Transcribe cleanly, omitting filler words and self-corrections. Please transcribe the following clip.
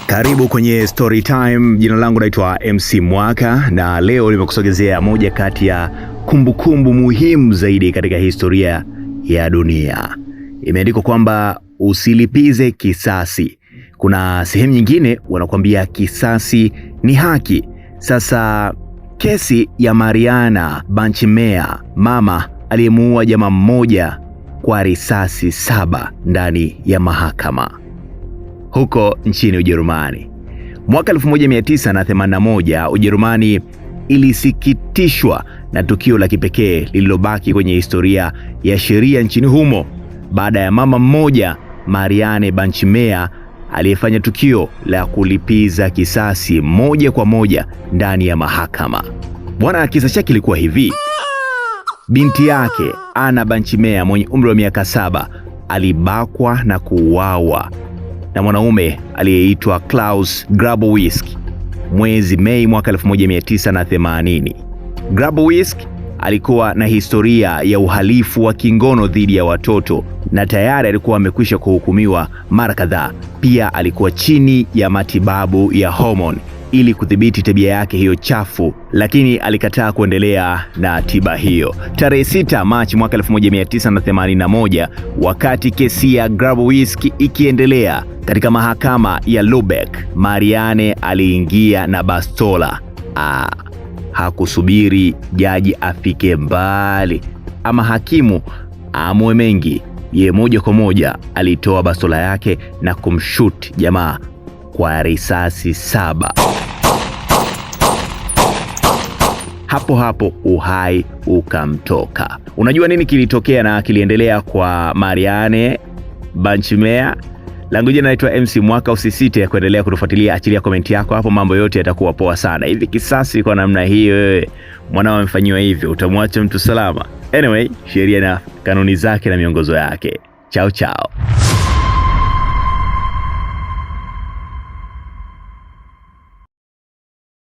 Karibu kwenye Story Time. Jina langu naitwa MC Mwaka na leo nimekusogezea moja kati ya kumbukumbu muhimu zaidi katika historia ya dunia. Imeandikwa kwamba usilipize kisasi. Kuna sehemu nyingine wanakuambia kisasi ni haki. Sasa kesi ya Mariana Banchimea, mama aliyemuua jamaa mmoja kwa risasi 7 ndani ya mahakama huko nchini Ujerumani. Mwaka 1981 Ujerumani ilisikitishwa na tukio la kipekee lililobaki kwenye historia ya sheria nchini humo baada ya mama mmoja Marianne Banchimea aliyefanya tukio la kulipiza kisasi moja kwa moja ndani ya mahakama. Bwana, kisa chake kilikuwa hivi. Binti yake Anna Banchimea mwenye umri wa miaka 7 alibakwa na kuuawa na mwanaume aliyeitwa Klaus Grabowski mwezi Mei mwaka 1980. Grabowski alikuwa na historia ya uhalifu wa kingono dhidi ya watoto na tayari alikuwa amekwisha kuhukumiwa mara kadhaa. Pia alikuwa chini ya matibabu ya homoni ili kudhibiti tabia yake hiyo chafu, lakini alikataa kuendelea na tiba hiyo. Tarehe 6 Machi mwaka 1981, wakati kesi ya Grabowski ikiendelea katika mahakama ya Lubeck, Marianne aliingia na bastola. Hakusubiri jaji afike mbali ama hakimu aamue mengi. Ye moja kwa moja alitoa bastola yake na kumshoot jamaa kwa risasi 7. Hapo hapo uhai ukamtoka. Unajua nini kilitokea na kiliendelea kwa Marianne Banchimea? Langu jina naitwa MC Mwaka. Usisite ya kuendelea kutufuatilia, achilia komenti yako hapo, mambo yote yatakuwa poa sana. Hivi kisasi kwa namna hii, wewe mwanao amefanyiwa hivyo, utamwacha mtu salama? Anyway, sheria na kanuni zake na miongozo yake. Chao chao.